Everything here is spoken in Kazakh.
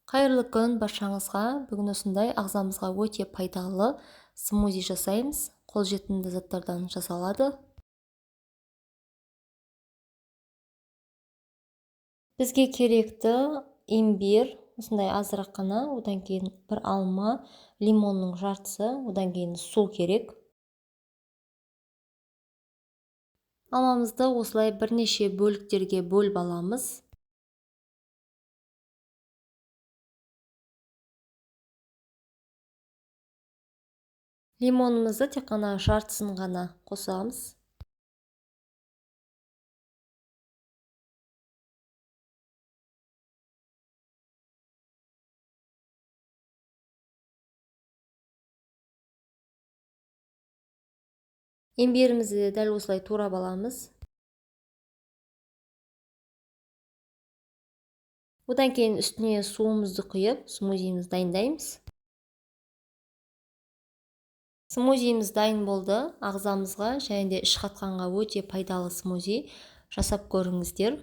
Қайырлы күн баршаңызға. Бүгін осындай ағзамызға өте пайдалы смузи жасаймыз. Қолжетімді заттардан жасалады. Бізге керекті имбирь, осындай азырақ қана, одан кейін бір алма, лимонның жартысы, одан кейін су керек. Алмамызды осылай бірнеше бөліктерге бөліп аламыз. Лимонымызды тек қана жартысын ғана қосамыз. Имбирімізді дәл осылай турап аламыз. Одан кейін үстіне суымызды құйып, смузиімізді дайындаймыз. Смузиіміз дайын болды. Ағзамызға және де іш қатқанға өте пайдалы смузи. Жасап көріңіздер.